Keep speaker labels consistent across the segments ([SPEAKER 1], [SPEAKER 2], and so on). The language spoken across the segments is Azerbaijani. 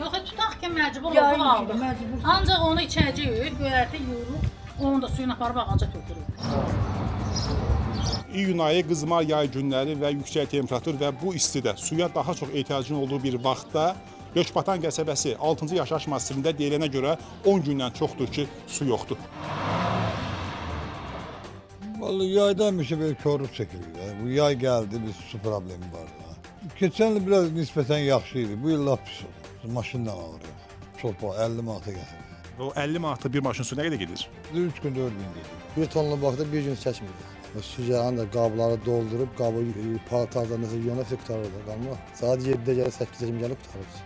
[SPEAKER 1] Yox, tutaq ki, məcbur olduq aldıq. Ancaq onu içəcəyik, göyərti yuyuruq, onu da suyunu aparıb ağaca tökürük.
[SPEAKER 2] İyun ayı qızmar yay günləri və yüksək temperatur və bu istidə suya daha çox ehtiyacın olduğu bir vaxtda Lökbatan qəsəbəsi 6-cı yaşayış massivində deyilənə görə 10 gündən çoxdur ki, su yoxdur.
[SPEAKER 3] Vallahi yayda həmişə belə korluq çəkirik. Bu yay gəldi, bir su problemi var. Keçən il biraz nisbətən yaxşı idi, bu il lap pis oldu. Maşından alırıq. Çox bax, 50 manata gətirir.
[SPEAKER 2] O 50 manatlı bir maşın su nə qədər gedir?
[SPEAKER 3] 3 gün, 4 gün gedir.
[SPEAKER 4] Bir tonlu baxda bir gün çəkmir. Su gələn də qabları doldurub, qabı paltarda nəsə yuyana qurtarır da qalmır. Saat 7-də gəlir, 8-də kimi gəlib qurtarır.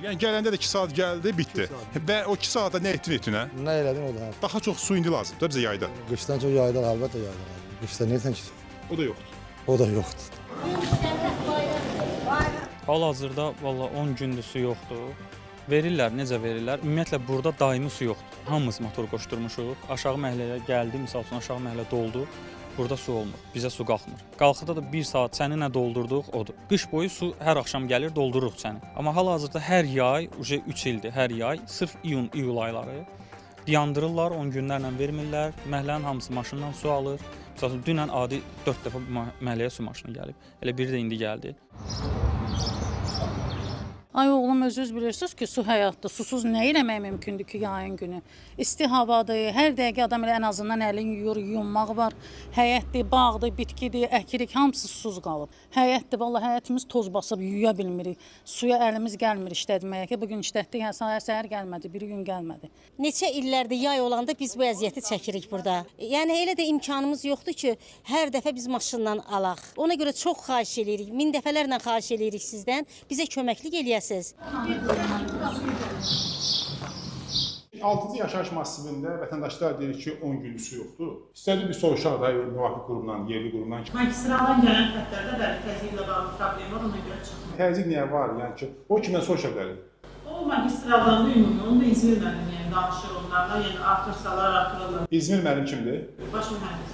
[SPEAKER 2] Yəni gələndə də 2 saat gəldi, bitdi. Və o 2 saatda nə etdin etdin, hə?
[SPEAKER 4] Nə elədin o da? Hə.
[SPEAKER 2] Daha çox su indi lazımdır bizə yayda.
[SPEAKER 4] Qışdan çox yayda, əlbəttə yayda. Qışda nə etsən ki?
[SPEAKER 2] O da yoxdur.
[SPEAKER 4] O da yoxdur.
[SPEAKER 5] Hal-hazırda valla 10 gündür su yoxdur. Verirlər, necə verirlər? Ümumiyyətlə burada daimi su yoxdur. Hamımız motor qoşdurmuşuq. Aşağı məhəlləyə gəldi, misal üçün aşağı məhəllə doldu. Burada su olmur, bizə su qalxmır. Qalxıda da 1 saat çəni nə doldurduq, odur. Qış boyu su hər axşam gəlir, doldururuq çəni. Amma hal-hazırda hər yay, 3 ildir hər yay, sırf iyun, iyul ayları dayandırırlar, 10 günlərlə vermirlər. Məhəllənin hamısı maşından su alır. Misal üçün, dünən adi 4 dəfə məhəlləyə su maşını gəlib. Elə biri də indi gəldi.
[SPEAKER 1] Ay oğlum, özünüz bilirsiniz ki, su həyatdır. Susuz nə eləmək mümkündür ki, yayın günü? İsti havadır, hər dəqiqə adam elə ən azından əlini yuyur, yuyunmaq var. Həyətdir, bağdır, bitkidir, əkirik, hamısı susuz qalıb. Həyətdir, vallah həyətimiz toz basıb, yuya bilmirik. Suya əlimiz gəlmir işlətməyə ki, bugün işlətdik, hə, səhər gəlmədi, bir gün gəlmədi.
[SPEAKER 6] Neçə illərdir yay olanda biz bu əziyyəti çəkirik burada. Yəni elə də imkanımız yoxdur ki, hər dəfə biz maşından alaq. Ona görə çox xahiş eləyirik, min dəfələrlə xahiş eləyirik sizdən, bizə köməklik eləyəsiniz.
[SPEAKER 2] 6-cı yaşayış massivində vətəndaşlar deyir ki, 10 gündür su yoxdur. İstədik bir soruşaq da müvafiq qurumdan, yerli qurumdan.
[SPEAKER 7] Magistraldan gələn xətlərdə bəli, təzyiqlə bağlı problem var, ona görə çıxmır.
[SPEAKER 2] Təzyiq niyə var? Yəni ki, o kimdən soruşa bilərik?
[SPEAKER 7] O magistraldan da ümumi, onu da İzmir müəllim yəni danışır onlarla, yəni artırsalar artırırlar.
[SPEAKER 2] İzmir müəllim kimdir?
[SPEAKER 7] Baş mühəndis.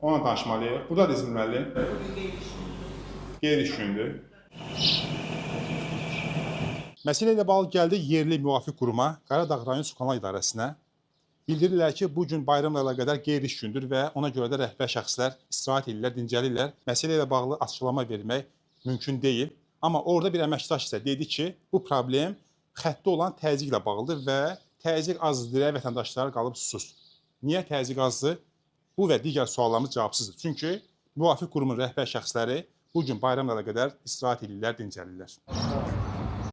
[SPEAKER 2] Onunla danışmalıyıq. Burada da İzmir müəllim.
[SPEAKER 7] Bugün qeyri-iş gündür.
[SPEAKER 2] Qeyri-iş gündür. Məsələ ilə bağlı gəldi yerli müvafiq quruma, Qaradağ rayon Su Kanal İdarəsinə. Bildirirlər ki, bu gün bayramla əlaqədar qeyri-iş gündür və ona görə də rəhbər şəxslər istirahət edirlər, dincəlirlər. Məsələ ilə bağlı açıqlama vermək mümkün deyil. Amma orada bir əməkdaş isə dedi ki, bu problem xəttdə olan təzyiqlə bağlıdır və təzyiq azdır deyə vətəndaşlar qalıb susuz. Niyə təzyiq azdır? Bu və digər suallarımız cavabsızdır. Çünki müvafiq qurumun rəhbər şəxsləri bu gün bayramla əlaqədar istirahət edirlər, dincəlirlər.